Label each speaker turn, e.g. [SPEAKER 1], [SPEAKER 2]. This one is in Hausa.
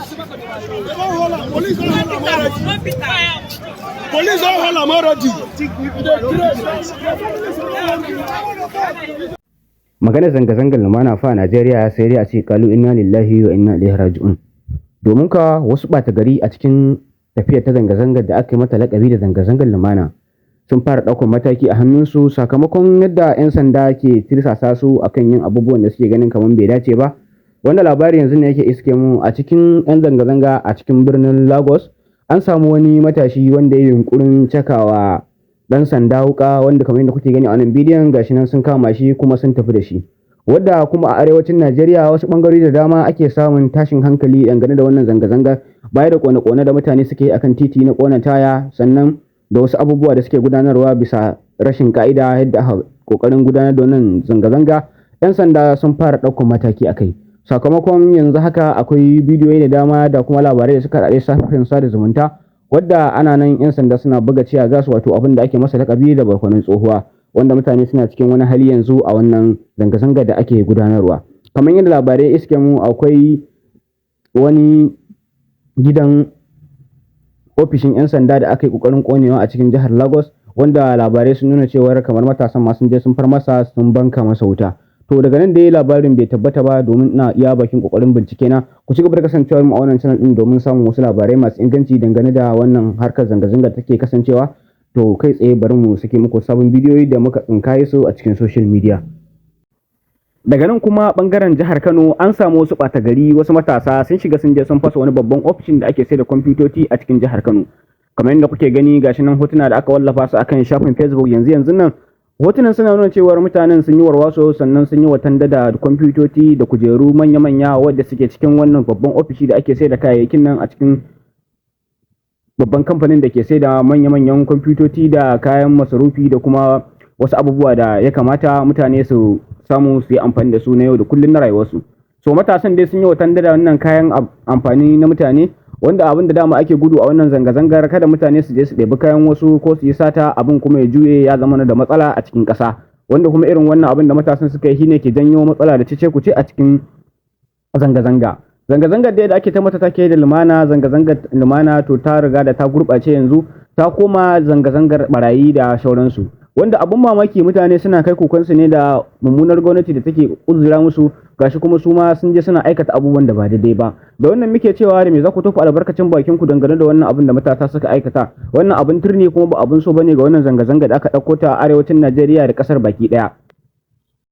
[SPEAKER 1] Police don hold am already. Police don hold am already. Dey craze.
[SPEAKER 2] Maganar zanga-zangar lumana fa a Najeriya, sai dai a ce kalu inna lillahi wa inna ilaihi raji'un. Domin ka wasu ɓata gari a cikin tafiyar ta zanga-zangar da aka yi mata lakabi da zanga-zangar lumana sun fara ɗaukar mataki a hannunsu, sakamakon yadda 'yan sanda ke tirsasa su akan yin abubuwan da suke ganin kamar bai dace ba. Wanda labari yanzu ne yake iske mu, a cikin 'yan zanga-zanga a cikin birnin Lagos an samu wani matashi wanda ya yunkurin cakawa dan sanda wuka, wanda kamar yadda kuke gani a wannan bidiyon, gashi nan sun kama shi kuma sun tafi da shi. Wadda kuma a arewacin Najeriya, wasu bangarori da dama, ake samun tashin hankali dangane da wannan zanga-zanga, baya da kone-kone da mutane suke yi akan titi na kona taya, sannan da wasu abubuwa da suke gudanarwa bisa rashin ka'ida. Yadda aka kokarin gudanar da wannan zanga-zanga, 'yan sanda sun fara ɗaukar mataki a kai. Sakamakon yanzu haka akwai bidiyoyi da dama da kuma labarai da suka haɗe shafukan sada zumunta, wadda ana nan 'yan sanda suna buga tear gas, wato abin da ake masa lakabi da barkonon tsohuwa, wanda mutane suna cikin wani hali yanzu a wannan zanga-zanga da ake gudanarwa. Kamar yadda labarai iske mu, akwai wani gidan ofishin 'yan sanda da aka yi kokarin konewa a cikin jihar Lagos, wanda labarai sun nuna cewar kamar matasan ma sun je sun far masa, sun banka masa wuta. To, daga nan dai labarin bai tabbata ba, domin ina iya bakin kokarin bincike na. Ku ci gaba da kasancewa mu a wannan channel din domin samun wasu labarai masu inganci dangane da wannan harkar zanga-zanga take kasancewa. To, kai tsaye bari mu sake muku sabon bidiyoyi da muka tsinkaye su a cikin social media. Daga nan kuma bangaren jihar Kano, an samu wasu ɓata gari, wasu matasa sun shiga, sun je sun fasa wani babban ofishin da ake sai da kwamfutoci a cikin jihar Kano. Kamar yadda kuke gani, gashi nan hotuna da aka wallafa su akan shafin Facebook yanzu yanzu nan. Hotunan suna nuna cewar mutanen sun yi warwaso, sannan sun yi watanda da kwamfutoci da kujeru manya-manya wadda suke cikin wannan babban ofishi da ake sai da kayayyakin nan, a cikin babban kamfanin da ke sai da manya-manyan kwamfutoci da kayan masarufi da kuma wasu abubuwa da ya kamata mutane su samu su yi amfani da su na yau da kullum na rayuwarsu. So matasan dai sun yi watanda da wannan kayan amfani na mutane, wanda abin da dama ake gudu a wannan zanga-zangar, kada mutane su je su ɗebi kayan wasu ko su yi sata, abin kuma ya juye ya zama da matsala a cikin ƙasa. Wanda kuma irin wannan abin da matasan suka yi shine ke janyo matsala da cece kuce a cikin zanga-zanga. Zanga-zangar dai da ake ta mata take da lumana, zanga-zangar lumana, to ta riga da ta gurɓace, yanzu ta koma zanga-zangar barayi da sauransu. Wanda abun mamaki, mutane suna kai kukansu ne da mummunar gwamnati da take uzura musu, gashi kuma su ma sun je suna aikata abubuwan da ba daidai ba. Da wannan muke cewa, da me za ku tofa albarkacin bakin ku dangane da wannan abin da matasa suka aikata? Wannan abin turni kuma ba abin so bane ga wannan zanga-zanga da aka ɗauko ta a arewacin Najeriya da ƙasar baki ɗaya.